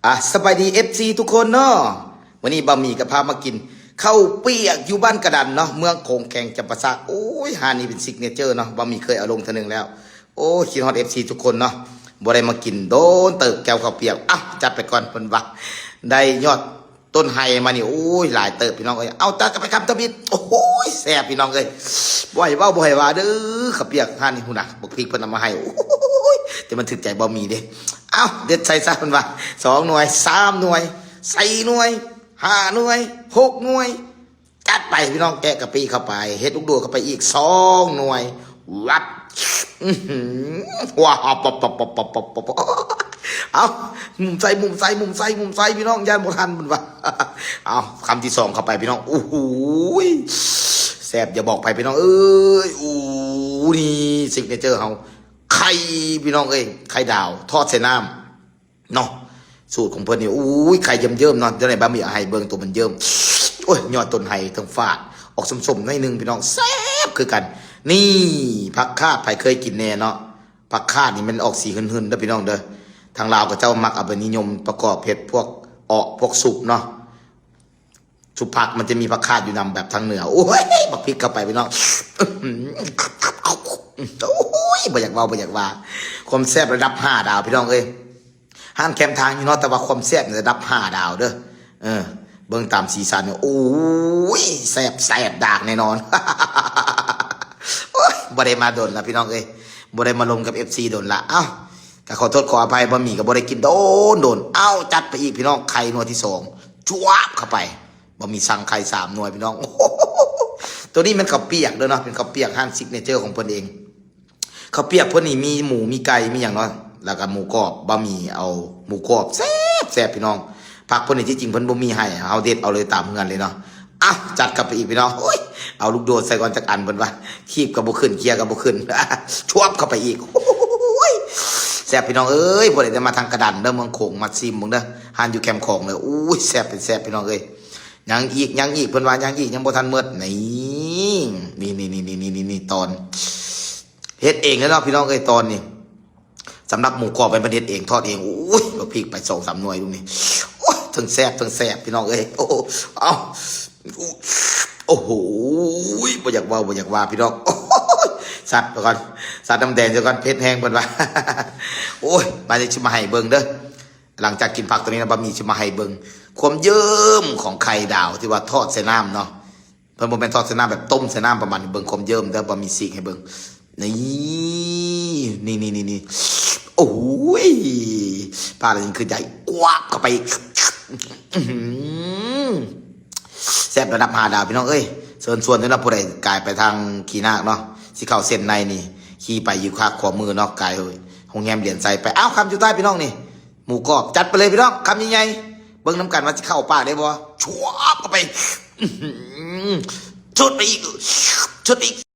ອ່ະ ສະບາຍດີ ເອັຟຊີ ທຸກຄົນເນາະ. ມື້ນີ້ບ່າວໝີ່ກໍພາມາກິນເຂົ້າປຽກຢູ່ບ້ານກະດັນເນາະ ເມືອງໂຂງ ແຂວງຈຳປາສັກ. ໂອ້ຍ ຮ້ານນີ້ເປັນຊິກເນເຈີເນາະ ບ່າວໝີ່ເຄີຍເອົາລົງເທື່ອໜຶ່ງແລ້ວ. ໂອ້ຍ ຄິດຮອດ ເອັຟຊີ ທຸກຄົນເນາະ ບໍ່ໄດ້ມາກິນໂດນເຕີບ ແຈ່ວເຂົ້າປຽກ. ເອົ້າ ຈັດໄປກ່ອນ ເພິ່ນວ່າໄດ້ຍອດ ຕົ້ນໄຮມານີ້ ໂອ້ຍ ຫຼາຍເຕີບພີ່ນ້ອງເອີຍ. ເອົາ ຈັດກັນໄປຄຳທຳອິດ. ໂອ້ຍ ແຊບພີ່ນ້ອງເອີຍ ບໍ່ໃຫ້ເວົ້າບໍ່ໃຫ້ວ່າເດີ. ເຂົ້າປຽກຮ້ານນີ້ ພຸ້ນນະ ບັກພິກເພິ່ນເອົາມາໃຫ້ ໂອ້ຍ ແຕ່ມັນຖືກໃຈບ່າວໝີ່ເດ້. ເອົ້າ ເດັດໃສ່ຊະ ເພິ່ນວ່າ ສອງໜ່ວຍ ສາມໜ່ວຍ ສີ່ໜ່ວຍ ຫ້າໜ່ວຍ ຫົກໜ່ວຍ. ຈັດໄປພີ່ນ້ອງ ແກະກະປິເຂົ້າໄປ ເຮັດລູກໂດດເຂົ້າໄປອີກສອງໜ່ວຍ ວັບ ອືຫື ວ້າວ ປັບໆໆໆໆ ເອົ້າ ໝຸ່ມໃສ່ ໝຸ່ມໃສ່ ໝຸ່ມໃສ່ ໝຸ່ມໃສ່ ພີ່ນ້ອງ ຢ້ານບໍ່ທັນ ເພິ່ນວ່າ. ເອົ້າ ຄຳທີສອງເຂົ້າໄປພີ່ນ້ອງ ໂອ້ໂຫ ແຊບຢ່າບອກໃຜພີ່ນ້ອງເອີຍ. ໂອ້ ນີ້ຊິກເນເຈີເຮົາ ໄຂ່ພີ່ນ້ອງເອີຍ ໄຂ່ດາວທອດໃສ່ນ້ຳ ເນາະ ສູດຂອງເພິ່ນນີ້. ໂອ້ຍ ໄຂ່ເຍິ້ມໆເນາະ ຈັ່ງໃດບ່າວໝີ່ເອົາໃຫ້ເບິ່ງ ໂຕມັນເຍິ້ມ. ໂອ້ຍ ຍອດຕົ້ນໄຮເທິງຟາກ ອອກສົ້ມໆໜ້ອຍໜຶ່ງພີ່ນ້ອງ ແຊບຄືກັນ. ນີ້ ຜັກຄາດ ໃຜເຄີຍກິນແດ່ເນາະ. ຜັກຄາດນີ້ມັນອອກສີຫຶ່ນໆເດີພີ່ນ້ອງເດີ. ທາງລາວເຂົາເຈົ້າມັກເອົາໄປນິຍົມປະກອບເຮັດພວກເອາະ ພວກຊຸບເນາະ. ຊຸບຜັກມັນຈະມີຜັກຄາດຢູ່ນຳ ແບບທາງເໜືອ. ໂອ້ຍ ບັກພິກເຂົ້າໄປພີ່ນ້ອງ ອືຫື ໂອ້ຍ ບໍ່ຢາກເວົ້າ ບໍ່ຢາກວ່າ. ຄວາມແຊບລະດັບຫ້າດາວພີ່ນ້ອງເອີຍ. ຮ້ານແຄມທາງຢູ່ເນາະ ແຕ່ວ່າຄວາມແຊບລະດັບຫ້າດາວເດີ. ເອີ ເບິ່ງຕາມສີສັນນີ້ ໂອ້ຍ ແຊບ ແຊບດາກແນ່ນອນ. ໂອ້ຍ ບໍ່ໄດ້ມາດົນລະພີ່ນ້ອງເອີຍ ບໍ່ໄດ້ມາລົມກັບ ເອັຟຊີ ດົນລະ. ເອົ້າ ກໍຂໍໂທດຂໍອະໄພ ບ່າວໝີ່ກໍບໍ່ໄດ້ກິນໂດນໆ. ເອົ້າ ຈັດໄປອີກພີ່ນ້ອງ ໄຂ່ໜ່ວຍທີສອງ ຈວບເຂົ້າໄປ. ບ່າວໝີ່ສັ່ງໄຂ່ສາມໜ່ວຍພີ່ນ້ອງ. ໂຕນີ້ແມ່ນເຂົ້າປຽກເດີເນາະ ເປັນເຂົ້າປຽກຮ້ານຊິກເນເຈີຂອງເພິ່ນເອງ. ເຂົ້າປຽກເພິ່ນນີ້ມີໝູ ມີໄກ່ ມີຫຍັງເນາະ ແລ້ວກໍໝູກອບ. ບ່າວໝີ່ເອົາໝູກອບແຊບໆ ພີ່ນ້ອງ. ຜັກເພິ່ນນີ້ທີ່ຈິງເພິ່ນບໍ່ມີໃຫ້ ເຮົາເດັດເອົາເລີຍຕາມເຮືອນເລີຍເນາະ. ອ່ະ ຈັດເຂົ້າໄປອີກພີ່ນ້ອງ. ໂອ້ຍ ເອົາລູກໂດດໃສ່ກ່ອນຈັກອັນ ເພິ່ນວ່າ ຄີບກໍບໍ່ຂຶ້ນ ເຄຍກໍບໍ່ຂຶ້ນ ຈວບເຂົ້າໄປອີກ. ໂອ້ຍ ແຊບພີ່ນ້ອງເອີຍ ຜູ້ໃດໄດ້ມາທາງກະດັນເດີ ເມືອງໂຂງ ມາຊີມເບິ່ງເດີ ຮ້ານຢູ່ແຄມຂອງເລີຍ. ໂອ້ຍ ແຊບເປັນແຊບພີ່ນ້ອງເອີຍ. ຍັງອີກ ຍັງອີກ ເພິ່ນວ່າຍັງອີກ ຍັງບໍ່ທັນໝົດ. ນີ້ ນີ້ໆໆໆໆ ຕອນ ເຮັດເອງເລີຍເນາະພີ່ນ້ອງເອີຍ ຕອນນີ້. ສຳລັບໝູກອບເພິ່ນເຮັດເອງ ທອດເອງ. ໂອ້ຍ ບັກພິກໄປສອງສາມໜ່ວຍລູກນີ້. ໂອ້ຍ ທັງແຊບ ທັງແຊບພີ່ນ້ອງເອີຍ. ໂອ້ ເອົ້າ ໂອ້ໂຫ ບໍ່ຢາກເວົ້າ ບໍ່ຢາກວ່າພີ່ນ້ອງ. ໂອ້ຍ ຊັດໄປກ່ອນ ຊັດນ້ຳແດງຊະກ່ອນ ເຜັດແຮງເພິ່ນວ່າ. ໂອ້ຍ ບາດນີ້ຊິມາໃຫ້ເບິ່ງເດີ. ຫຼັງຈາກກິນຜັກຕົວນີ້ແລ້ວ ບ່າວໝີ່ຊິມາໃຫ້ເບິ່ງຄວາມເຍິ້ມຂອງໄຂ່ດາວທີ່ວ່າທອດໃສ່ນ້ຳເນາະ. ເພິ່ນບໍ່ແມ່ນທອດໃສ່ນ້ຳ ແບບຕົ້ມໃສ່ນ້ຳປະມານນີ້. ເບິ່ງຄວາມເຍິ້ມເດີ ບ່າວໝີ່ສີກໃຫ້ເບິ່ງ. ນີ້ ນີ້ໆໆໆ ໂອ້ຍ ປາດນີ້ຄືໃຫຍ່ ກວາບເຂົ້າໄປອີກ. ອື້ຫື ແຊບລະດັບຫ້າດາວພີ່ນ້ອງເອີຍ. ເຊີນຊວນເດີເນາະ ຜູ້ໃດກາຍໄປທາງຂີ້ນາກເນາະ ຊິເຂົ້າເສັ້ນໃນນີ້ ຂີ່ໄປຢູ່ຂ້າງຂວາມືເນາະ ກາຍໂຮງແຮມຫຼຽນໄຊໄປ. ອ້າວ ຄຳສຸດທ້າຍພີ່ນ້ອງນີ້ ໝູກອບ ຈັດໄປເລີຍພີ່ນ້ອງ ຄຳໃຫຍ່ໆ ເບິ່ງນຳກັນວ່າຊິເຂົ້າປາກໄດ້ບໍ່. ຊວບເຂົ້າໄປ ຊວບໄປອີກ ຊວບໄປອີກ.